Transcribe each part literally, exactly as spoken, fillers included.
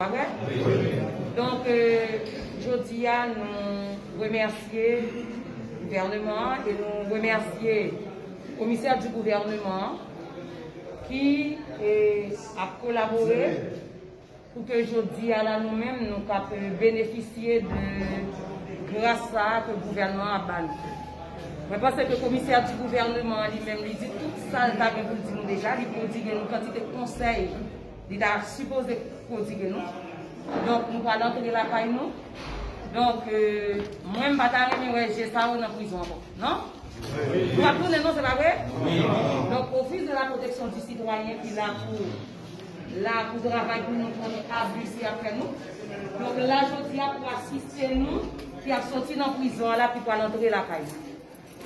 Pa vre? Donk, jodi a, nou remèsye gouvènman an e nou remèsye komisè di gouvènman an ki ap kolabore pou ke jodi a la, nou menm, nou kap benefisye de gras sa a ke gouvènman an ap ba nou. Mwen panse ke komisè di gouvènman an li menm, li di tout sa l ta gen pou l di nou deja, li pwodige nou kantite konsèy li ta sipoze pwodige nou. Donk, nou pral antre lakay nou. Donk, mwen, m pa ta renmen wè je sa yo nan prizon ankò. Non? Nou ap tounen non, se pa vre? Donk, Office de la Protection du Citoyen ki la pou, la pou travay pou nou konnen abi si ap fè nou. Donk, la jodi a pou asiste nou ki ap soti nan prizon an la, ki pral antre lakay nou.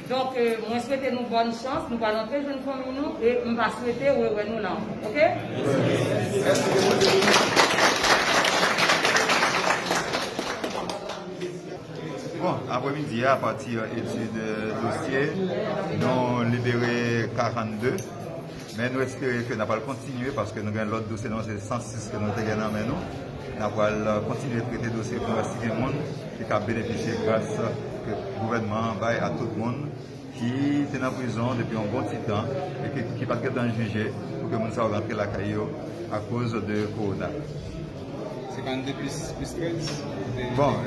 Donk, mwen swete nou bòn chans, nou pral antre jwenn fanmi nou, e m pa swete rewè nou la ankò. Oke? Bon, aprèmidi a, apati etid dosye, nou libere karannde. Men nou espere ke n ap al kontinye, paske nou gen lòt dosye, non, se san sis ke nou te gen nan men nou. N ap al kontinye trete dosye pou wè si gen moun ki ka benefisye gras ke gouvènman an bay a tout moun ki te nan prizon depi yon bon ti tan e ki, ki pa t gentan jije pou ke moun sa yo rantre lakay yo akoz de kowona. Se pa de plis, plis trèz? Bon,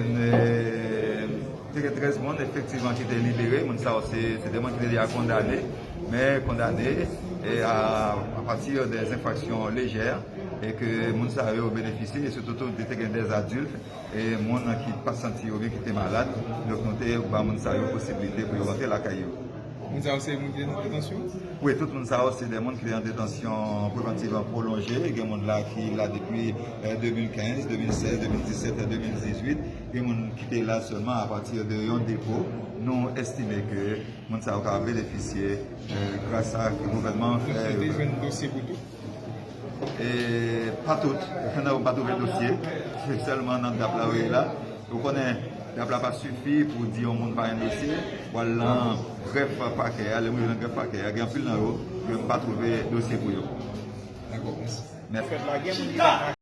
te gen trèz moun efektivman ki te libere. Moun sa yo se, se de moun ki te deja kondane, men kondane e a, apati de enfraksyon lejè e ke moun sa yo benefisye, e sitou tou te gen de adilt e moun ki pa t santi yo byen, ki te malad, donk nou te ba moun sa yo posiblite pou yo rantre lakay yo. Moun sa yo se moun ki te nan detansyon? Wi, tout moun sa yo se de moun ki te nan detansyon prevantiv pwolonje. Gen moun la ki la depi de mil kenz, de mil sèz, de mil disèt, de mil dizuit. Gen moun ki te la sèlman apati de yon depo. Nou estime ke moun sa yo ka benefisye gras a gouvènman an fè. Yo te jwenn dosye pou tout? E pa tout. Nan yo pa twouve dosye. Se sèlman nan dap la yo ye la. Ou konnen, dap la pa sifi pou di yon moun pa gen dosye. W al nan grèf pakè a, lè m rive nan grèf pakè a, gen anpil nan yo ke m pa twouve dosye pou yo. Dakò, mèsi. Mèsi.